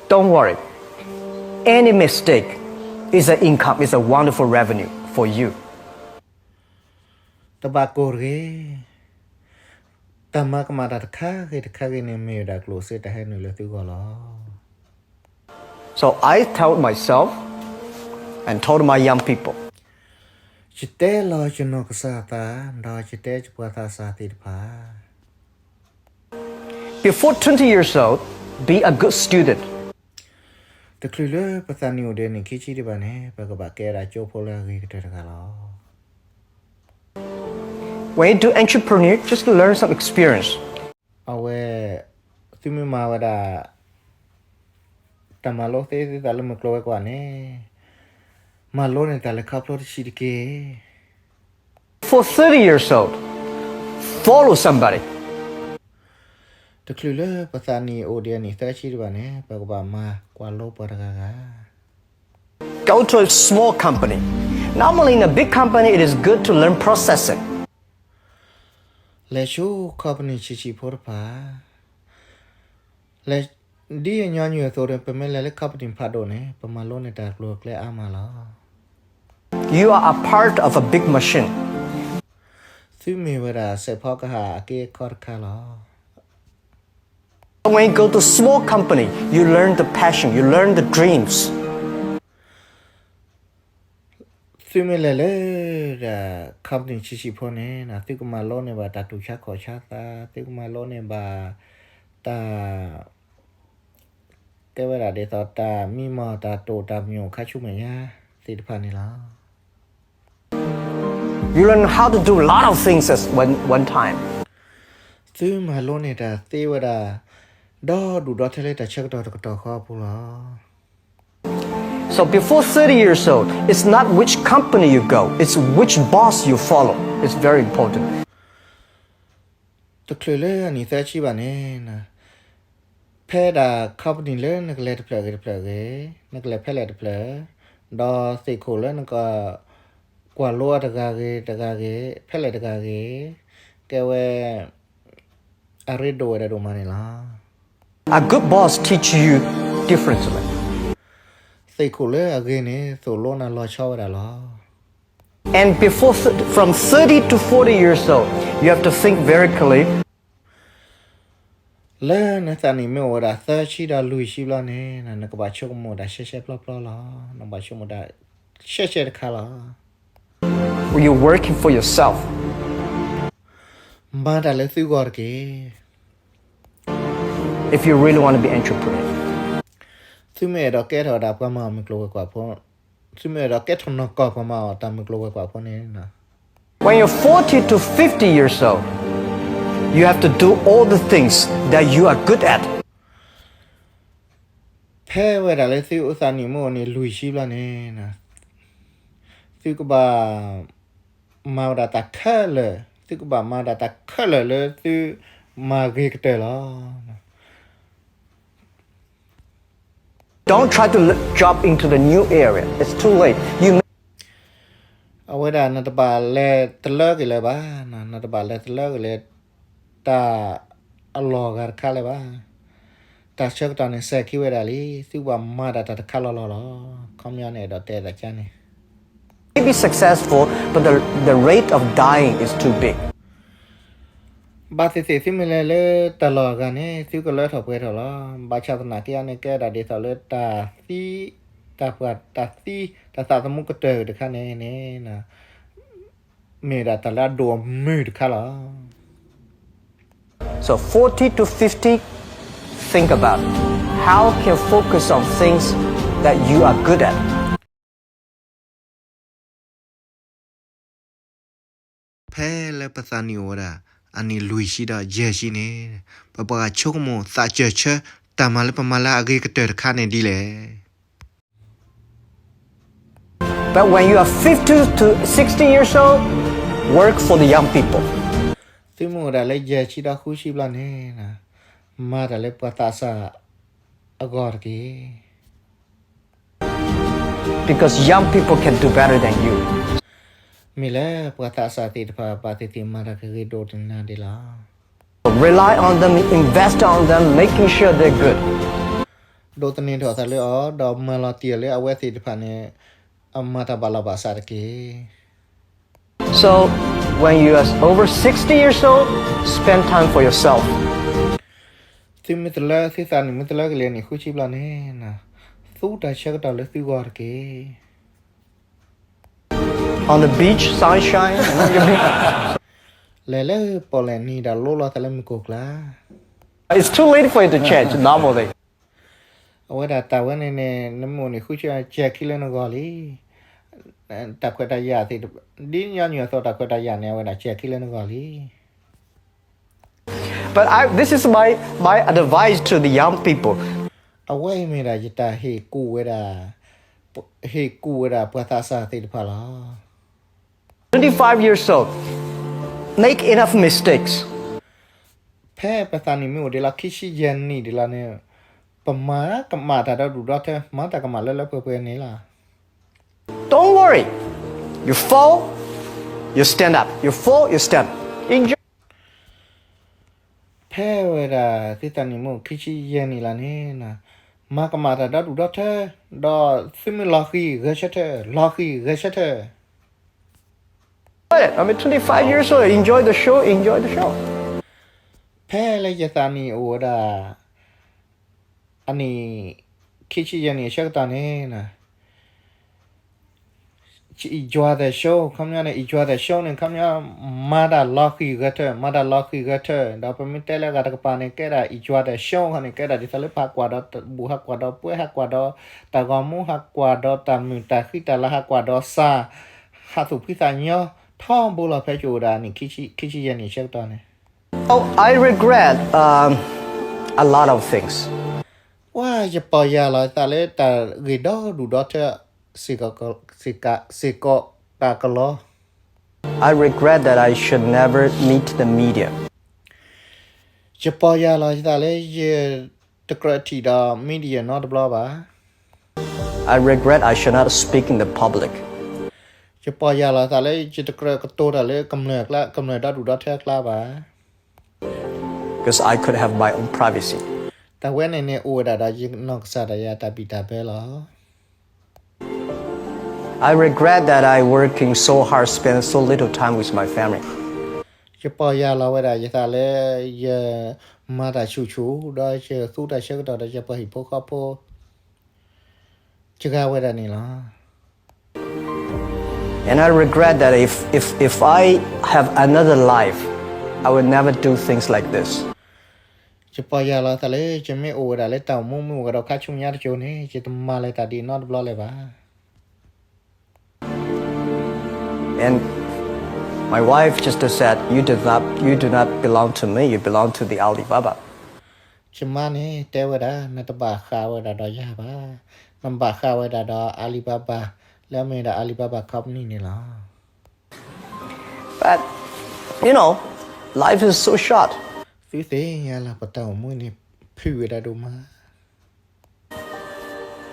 Don't worry. Any mistake is an income, is a wonderful revenue for you. တဘၣ်ကိၢ်တဂ့ၤ. တၢ်မၤကမၣ်တၢ်တခါဂ့ၤတခါဂ့ၤန့ၣ် မ့ၢ်ဝဲဒၣ်ကျိၣ်စ့တၢ်ဟဲနုာ်လၢသုဂီၢ်လီၤ. So I tell myself and told my young people. ယတဲလီၤယနီၢ်ကစၢ်သး, ဒီးယတဲယပှၤသးစၢ်သ့ၣ်တဖၣ် Before twenty years old, be a good student. တချုးလၢပသးနံၣ်အိၣ်ဒံးနံၣ်ခံဆံဒံးဘၣ်န့ၣ် ပကဘၣ်ကဲဒၣ်ကၠိဖိလၢအဂ့ၤကတၢၢ်တဂၤလီၤ. When you do entrepreneur, just learn some experience. အဝဲ သုမ့ၢ်မၤဝဲဒၣ် တၢ်မၤလိသ့သုသးလၢမုၢ်ကျိၤဝဲၤကွာ်န့ၣ် မၤလိန့ၢ်တၢ်လၢခီဖျိတဆံးတက့ၢ်. For thirty years old, follow somebody. တချုးလၢပသးနံၣ်အိၣ်ဒံးနံၣ်သၢဆံဒံးဘၣ်န့ၣ် ပကဘၣ်မၤကွၢ်လိပှၤတဂၤဂၤ Go to a small company. Normally in a big company, it is good to learn processing. လဲၤဆူ company ဆံးဆံးဖိတဖၣ် ဒ်အညီနုၢ်အသိးန့ၣ် ပမ့ၢ်လဲၤလၢ company ဖးဒိၣ်န့ၣ် ပမၤလိန့ၢ်တၢ်ကျိၤကျဲအါမးလီၤ. You are a part of a big machine. သုမ့ၢ်ဝဲဒၣ်စဲးဖီကဟၣ်အက့အခီတခါလီၤ. When you go to small company, you learn the passion, you learn the dreams. သုမ့ၢ်လဲၤလၢဒၣ် company ဆံးဆံးဖိန့ၣ် သုကမၤလိန့ၢ်ဘၣ်တၢ်တူၢ်ဆါခီၣ်ဆါသး, သုကမၤလိန့ၢ်ဘၣ်တၢ် ကဲဝဲဒၣ်ဒ်သိးတၢ်မံမီၢ်တၢ်တိာ်တၢ်ပညိၣ်ခါဆူမဲာ်ညါသ့ၣ်တဖၣ်န့ၣ်လီၤ. You learn how to do a lot of things at one, one time. သုမၤလိန့ၢ်တၢ်သ့ဝဲဒၣ် ဒီဒူၣ်ဒီထၢလၢတၢ်ဆၢကတီၢ်တကတီၢ်ဃီအပူၤလီၤ. So before thirty years old, it's not which company you go, it's which boss you follow. It's very important. တချုးလၢအနံၣ်သၢဆံဘၣ်န့ၣ် ဖဲဒၣ် company လၢနကလဲၤတဖျၢၣ်ဂ့ၤတဖျၢၣ်ဂ့ၤ, နကလဲၤဖဲလဲၣ်တဖျၢၣ်, ဒီးသ့ၣ်ခိၣ်လၢနက ကွၢ်လိအတဂၤဂ့ၤတဂၤဂ့ၤ, ဖဲလဲၣ်တဂၤဂ့ၤ, ကဲဝဲ အရ့ဒိၣ်ဝဲဒၣ်ဒိၣ်မးန့ၣ်လီၤ. A good boss teach you differently. သ့ၣ်ခိၣ်လၢအဂ့ၤန့ၣ် သိၣ်လိနၤလီၤဆီဝဲဒၣ်လီၤ. And before, from thirty to forty years old, you have to think very clearly. လၢနသးနံၣ်မ့ၢ်အိၣ်ဝဲဒၣ်သၢဆံဒီးလွံၢ်ဆံဘျီန့ၣ် နကဘၣ်ဆိကမိၣ်တၢ်ရှဲရှဲပျီပျီလီၤ. နကဘၣ်ဆိကမိၣ်တၢ်ရှဲရှဲတခါလီၤ. You're working for yourself. မၤတၢ်လၢသုဂီၢ်တက့ၢ်. If you really want to be entrepreneur. သုမ့ၢ်အဲၣ်ဒိးကဲထီၣ်ဝဲဒၣ်ပှၤမၤအီၣ်မုၢ်ကျိၤဝဲၤကွာ်ဖိ, သုမ့ၢ်အဲၣ်ဒိးကဲထီၣ်နီၢ်ကီၢ်ပှၤမၤအီၣ်တၢ်မုၢ်ကျိၤဝဲၤကွာ်ဖိန့ၣ် When you're forty to fifty years old, you have to do all the things that you are good at. ဖဲဝဲဒၣ်လၢသုသးနံၣ်မ့ၢ်အိၣ်န့ၣ်လွံၢ်ဆံဘျီန့ၣ် သုကဘၣ်မၤဝဲဒၣ်တၢ်ခဲလၢာ်, သုကဘၣ်မၤဝဲဒၣ်တၢ်ခဲလၢာ်လၢသုမၤဂ့ၤကတၢၢ်လီၤ. Don't try to jump into the new area. It's too late. You အဝဲဒၣ်နတဘၣ်လဲၤတလၢက့ၤလၢၤဘၣ်, နတဘၣ်လဲၤတလၢက့ၤလၢၤ တၢ်အလီၢ်ဂၤတခါလၢၤဘၣ်. တၢ်ဆၢကတီၢ်န့ၣ်စဲၤခံဝဲဒၣ်လံ, သုကဘၣ်မၤဒၣ်တၢ်တခါလီၤလီၤလီၤ. ခီပညီန့ၣ်အဲၣ်ဒိးတဲဒၣ်ကန့ၣ် Be successful, but the, the rate of dying is too big. ဘၣ်သ့ၣ်သ့ၣ်သုမ့ၢ်လဲၤလၢတၢ်လီၢ်အဂၤန့ၣ် သုကလၢထီၣ်ပှဲၤထီၣ်လီၤ. ဘၣ်ဆၣ်သနာ်က့န့ၣ် ကဲဒၣ်ဒ်သိးလၢတၢ်သံ, တၢ်ပှၢ်တၢ်သံ, တၢ်သးသမူကတၢၢ်တခါန့ၣ်န့ၣ် မ့ၢ်ဒၣ်တၢ်လၢအဒိၣ်အမုၢ်တခါလီၤ. So forty to fifty, think about how can focus on things that you are good at. ဖဲလၢပသးနံၣ်အိၣ်ဝဲဒၣ် အနံၣ်လွံၢ်ဆံဒီးယဲၢ်ဆံန့ၣ် ပပှၤဂၤဆိကမိၣ်သးစၢၢ်ဆၢတၢ်မၤလၢပမၤလၢအဂ့ၤကတၢၢ်တခါန့ၣ်ဒ်လဲၣ်. But when you are fifty to sixty years old, work for the young people. သုမ့ၢ်အိၣ်ဒၣ်လၢယဲၢ်ဆံဒီးဃုဆံဘျီန့ၣ် မၤတၢ်လၢပှၤသးစၢ်အဂီၢ်တက့ၢ်. Because young people can do better than you. မ့ၢ်လၢပှၤသးစၢ်သ့ၣ်တဖၣ် ဘၣ်သ့ၣ်သ့ၣ်မၤတၢ်ကဂ့ၤဒိၣ်တနၤဒံးလီၤ. Rely on them, invest on them, making sure they're good. ဒိးသန့ၤထီၣ်သးလၢအီၤ ဒီးမၤလီၤတံၢ်အီၤလၢအဝဲသ့ၣ်တဖၣ်န့ၣ် အမၤတၢ်ဘၣ်လီၤဘၣ်စးတက့ၢ်. So when you are over sixty years old, spend time for yourself. သုမ့ၢ်တလၢ သုသးနံၣ်မ့ၢ်တလၢကလံၤအနံၣ်ဃုဆံဘျီန့ၣ်, သူတၢ်ဆၢကတီၢ်လၢသုဂီၢ်တက့ၢ်. On the beach, sunshine. လဲၤလၢပီၣ်လဲၣ်နံၤဒီးလိလီၤသးလၢမုၢ်ကိၢ်ကျါ. It's too late for you to change, normally. အဝဲဒၣ်တၢ်ဝဲန့ၣ်န့ၣ် နမ့ၢ်အိၣ်နံၣ်ဃုဆံ ကဲခံလၢနဂီၢ်လံ. တၢ်ခွဲးတၢ်ယာ်သ့ၣ်တဖၣ် ဒ်ညီနုၢ်အသိးတၢ်ခွဲးတၢ်ယာ်န့ၣ် အဝဲဒၣ်ကဲခံလၢနဂီၢ်လံ. But I, this is my, my advice to the young people. အဝဲအံၤမ့ၢ်ဒၣ်ယတၢ်ဟ့ၣ်ကူၣ်ဝဲဒၣ်, ဟ့ၣ်ကူၣ်ဝဲဒၣ်ပှၤသးစၢ်သ့ၣ်တဖၣ်လီၤ. Twenty-five years old, make enough mistakes. ဖဲပသးနံၣ်မ့ၢ်အိၣ်ဒံးလီၤ ခံဆံယဲၢ်နံၣ်ဒံးလီၤန့ၣ်, ပမၤကမၣ်တၢ်ဒီဒူၣ်ဒီထၢ မၤတၢ်ကမၣ်လၢလၢပှဲၤပှဲၤန့ၣ်လီၤ. Don't worry. You fall, you stand up. You fall, you stand up. Enjoy. ဖဲဝဲဒၣ်သုသးနံၣ်မ့ၢ်အိၣ်ခံဆံယဲၢ်နံၣ်လီၤန့ၣ်, မၤကမၣ်တၢ်ဒီဒူၣ်ဒီထၢ, ဒီးသုမ့ၢ်လီၤဃံၤဂဲၤဆၢထၢၣ်, လီၤဃံၤဂဲၤဆၢထၢၣ်. I mean, twenty-five years old, enjoy the show, enjoy the show. ဖဲလၢယသးနံၣ်အိၣ်ဝဲဒၣ် အနံၣ် ခံဆံယဲၢ်နံၣ်အဆၢကတီၢ်န့ၣ်, enjoy the show ခီပညီန့ၣ် enjoy the show န့ၣ် ခီပညီ မၤတၢ်လီၤဃံၤဂဲၤထၢၣ် မၤတၢ်လီၤဃံၤဂဲၤထၢၣ် ဒီးပမ့ၢ်တဲလၢအဂၤတကပၤန့ၣ် ကဲဒၣ် enjoy the show ခီန့ၣ် ကဲဒၣ်ဒ်သိးလၢပဟးကွၢ်ဒီးတၢ်ဘူၣ် ဟးကွၢ်ဒီးပွဲ ဟးကွၢ်ဒီးတၢ်ဂီၤမူ ဟးကွၢ်ဒီးတၢ်မုာ်တၢ်ဃံတၢ်လၤ ဟးကွၢ်ဒီးစှၤ ဟးသူၣ်ဖှံသးညီ ထီဘိလီၤ ဖဲယအိၣ်ဒၣ်အနံၣ် ခံဆံယဲၢ်နံၣ်အဆၢကတီၢ်န့ၣ်. Oh, I regret, um, a lot of things. ပှၤ ယပီၢ်ယၢ်လီၤသးလၢတၢ်ဂ့ၢ်ဒီဒူၣ်ဒီထၢ စ့ၢ်ကီး စ့ၢ်ကီး စ့ၢ်ကီးတၢ်ကလီၤ. I regret that I should never meet the media. ယပီၢ်ယၢ်လီၤသးလၢယတကြၢးထံၣ်ဒီး media နီတဘျီဘၣ်. I regret I should not speak in the public. ယပီၢ်ယၢ်လီၤသးလၢယတကြၢးကတိၤတၢ်လၢကမျၢၢ်အကျါ ကမျၢၢ်ဒီဒူၣ်ဒီထၢအကျါဘၣ်. Because I could have my own privacy. တၢ်ဝဲန့ၣ်န့ၣ် အိၣ်ဝဲဒၣ်ဒီးယနီၢ်ကစၢ်ဒၣ်ယၤတၢ်ဘံၣ်တၢ်ဘၢလီၤ. I regret that I working so hard, spend so little time with my family. ယပီၢ်ယၢ်လီၤဝဲဒၣ်ယသးလၢ ယမၤတၢ်ဆူၣ်ဆူၣ် ဒီးယသူတၢ်ဆၢကတီၢ်ဒီးယပှၤဟံၣ်ဖိဃီဖိ စှၤဝဲဒၣ်န့ၣ်လီၤ. And I regret that if, if, if I have another life, I will never do things like this. ယပီၢ်ယၢ်လီၤသးလၢ ယမ့ၢ်အိၣ်ဝဲဒၣ်လၢတၢ်အိၣ်မူ မ့ၢ်အိၣ်ဝဲဒီးခါဆူညါတစိၤန့ၣ် ယတမၤလၢၤတၢ်ဒ်အံၤနီတဘျီလၢၤဘၣ်. And my wife just said, you do not, you do not belong to me, you belong to the Alibaba. ယမါန့ၣ်တဲဝဲဒၣ် နတဘၣ်ဃးဝဲဒၣ်ဒီးယၤဘၣ်, နဘၣ်ဃးဝဲဒၣ်ဒီး Alibaba လၢအမ့ၢ်ဝဲဒၣ် Alibaba company န့ၣ်လီၤ. But, you know, life is so short. သုသ့ၣ်ညါလၢပတၢ်အိၣ်မူန့ၣ် ဖုၣ်ဝဲဒၣ်ဒိၣ်မး.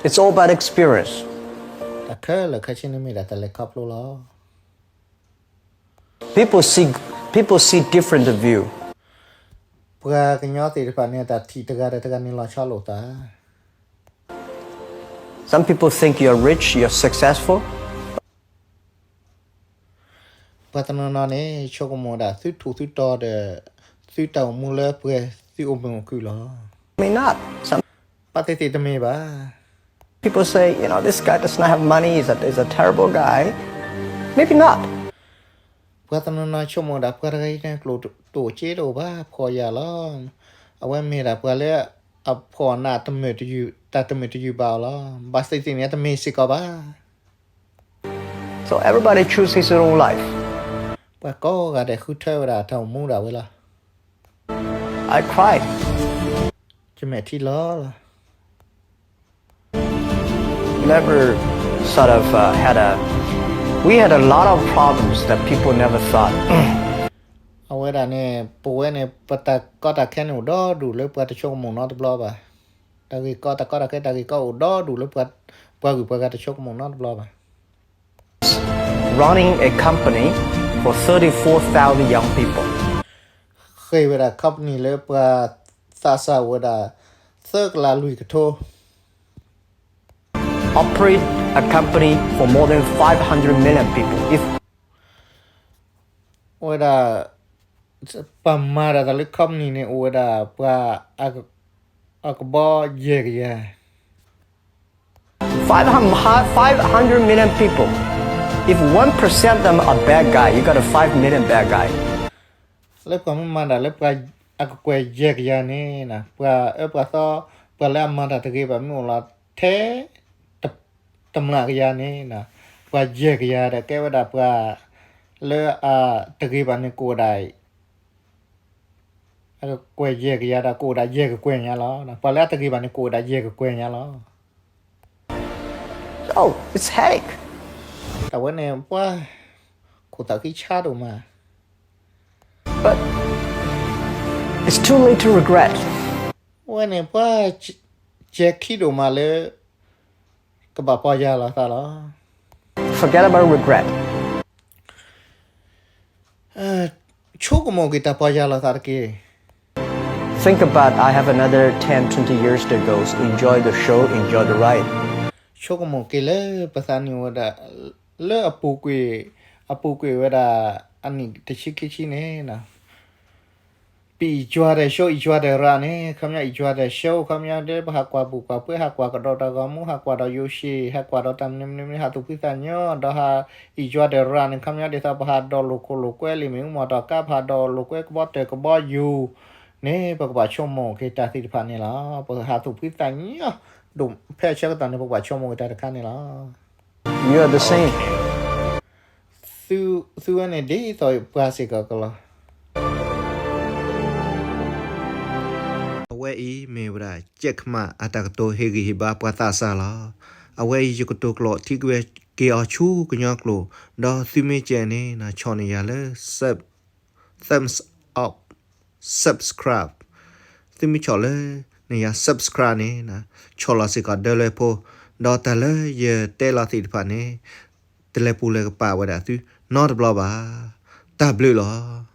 It's all about experience. တၢ်ခဲလၢာ်ခဲဆ့န့ၣ်မ့ၢ်ဒၣ်တၢ်လဲၤခီဖျိလီၤ. People see, people see different of you. ပှၤကညီသ့ၣ်တဖၣ်န့ၣ် တၢ်ထံၣ်တဂၤဒီးတဂၤန့ၣ်လီၤဆီလိာ်သး. Some people think you're rich, you're successful. ပှၤတနီၤနီၤန့ၣ် ဆိကမိၣ်ဒၣ်သုထူၣ်သုတီၤဒီး သုတၢ်အိၣ်မူလၢပှဲၤ သုအိၣ်မုာ်အိၣ်ခုၣ်လီၤ. May not. Some ဘၣ်သ့ၣ်သ့ၣ်တမ့ၢ်ဘၣ်. People say, you know, this guy does not have money, he's a, he's a terrible guy. Maybe not. ပှၤတနီၤနီၤဆိကမိၣ်ဒၣ် ပှၤတဂၤအံၤန့ၣ် ကျိၣ်တအိၣ်စ့တအိၣ်ဘၣ် ဖှီၣ်ယာ်လီၤ. အဝဲမ့ၢ်ဒၣ်ပှၤလၢအဖှီၣ်နးတမုာ်တယုၢ် တၢ်တမုာ်တယုၢ်ဘၣ်အီၤလီၤ. ဘၣ်သ့ၣ်သ့ၣ်န့ၣ် တမ့ၢ်စ့ၢ်ကီးဘၣ်. So everybody choose his own life. ပှၤကိးဂၤဒဲးဃုထၢဝဲဒၣ်တၢ်အိၣ်မူဒၣ်ဝဲလီၤ. I cried. ယမဲာ်ထံလီၤလီၤ. Never sort of, uh, had a, we had a lot of problems that people never thought. အဝဲဒၣ်န့ၣ် ပဝဲန့ၣ် ပတၢ်ကီတၢ်ခဲန့ၣ်အိၣ်ဒီဒူၣ်လၢပှၤတဆိကမိၣ်နီတဘျီဘၣ်. တၢ်ဂ့ၢ်ကီတၢ်ကီတၢ်ခဲ တၢ်ဂ့ၢ်ကီအိၣ်ဒီဒူၣ်လၢပှၤဂုၤပှၤဂၤတဆိကမိၣ်နီတဘျီဘၣ်. Running a company for thirty-four thousand young people. ဃ့ၢ်ဝဲဒၣ် company လၢပှၤသးစၢ်အိၣ်ဝဲဒၣ် သၢကလးလွံၢ်ကထိ. operate a company for more than five hundred million people. If အိၣ်ဝဲဒၣ် ပှၤမၤတၢ်တၢ်လၢ company န့ၣ် အိၣ်ဝဲဒၣ်ပှၤ အကဘီယဲၢ်ကယၤ five hundred million people. If one percent of them are bad guy, you got a five million bad guy. လၢပှၤမ့ၢ်မၤတၢ်လၢပှၤအကကွဲၢ်ယဲၢ်ကယၤန့ၣ် ပှၤအၢပှၤသီ ပှၤလၢအမၤတၢ်တဂ့ၤဘၣ်မ့ၢ်အိၣ်လီၤ ထဲ တမျးကယၤန့ၣ် ပှၤယဲၢ်ကယၤဒီးကဲဝဲဒၣ်ပှၤ လၢအတဂ့ၤဘၣ်န့ၣ် ကအိၣ်ဒၣ် အကကွဲၢ်ယဲၢ်ကယၤဒီးကအိၣ်ဒၣ်ယဲၢ်ကကွဲၢ်ညါလီၤ. ပှၤလၢအတဂ့ၤဘၣ်န့ၣ် ကအိၣ်ဒၣ်ယဲၢ်ကကွဲၢ်ညါလီၤ. Oh, it's headache. တၢ်ဝဲန့ၣ် ပှၤ ခိၣ်သးဃံဆါဒိၣ်မး But it's too late to regret. ဝဲန့ၣ် ပှၤ ကဲခံဒိၣ်မးလၢ ကဘၣ်ပီၢ်ယၢ်လီၤသးလီၤ. Forget about regret. ဆိကမိၣ်က့ၤတၢ်ပီၢ်ယၢ်လီၤသးတက့ၢ်. Think about I have another ten, twenty years to go. So enjoy the show, enjoy the ride. ဆိကမိၣ်က့ၤလၢပသးနံၣ်အိၣ်ဝဲဒၣ် လၢအပူၤကွံာ် အပူၤကွံာ်ဝဲဒၣ် အနံၣ်တဆံခံဆံန့ၣ် ပ enjoy the show, enjoy the ride န့ၣ် ခီပညီ enjoy the show ခီပညီဒီး ပဟးကွၢ်ဘူးကွၢ်ပှ့ၤ ဟးကွၢ်ကဒီးတၢ်ဂီၤမူ ဟးကွၢ်ဒီးယိၤၡ့ၣ် ဟးကွၢ်ဒီးတၢ်မနုၤမနုၤမနုၤ ဟးသူၣ်ဖှံသးညီ ဒီးဟး enjoy the ride န့ၣ် ခီပညီဒ်သိးပဟးဒီးလိာ်ခိၣ်လိာ်ကွဲ လံာ်မ့ၣ်အူမီၢ်တီၢ်ကါ ပဟးဒီးလိာ်ကွဲကဘီတၢၢ်ကဘီယူၤန့ၣ် ပကဘၣ်ဆိကမိၣ်က့ၤတၢ်သ့ၣ်တဖၣ်န့ၣ်လီၤ. ပဟးသူၣ်ဖှံသးညီ ဒိၣ်ဖဲအဆၢကတီၢ်န့ၣ် ပကဘၣ်ဆိကမိၣ်က့ၤတၢ်တခါန့ၣ်လီၤ. You are the same. သု သုဝဲန့ၣ်ဒ်သိးပှၤစ့ၢ်ကီးကလီၤ. အဝဲအံၤမ့ၢ်ဝဲဒၣ် ကဲကမၣ်အတၢ်ကတိၤဟ့ၣ်ဂံၢ်ဟ့ၣ်ဘါပှၤသးစၢ်လီၤ. အဝဲအံၤယကတိၤကျိာ်ထံကဝဲၤက့ၤအီၤဆူကညီကျိာ်, ဒီးသုမ့ၢ်ကဲန့ၣ် ဆီၣ်န့ၢ်ယၤလၢ sub, thumbs up, subscribe. သုမ့ၢ်ဆီၣ်လၢန့ၢ်ယၤ subscribe န့ၣ် ဆီၣ်လီၤစ့ၢ်ကီးဒၢလွဲဖိ, ဒီးတၢ်လၢယတဲလီၤသ့ၣ်တဖၣ်န့ၣ် တလဲၤပူၤလဲၤကပာ်ဝဲဒၣ်သုနီတဘျီဘၣ်. တၢ်ဘျုးလီၤ.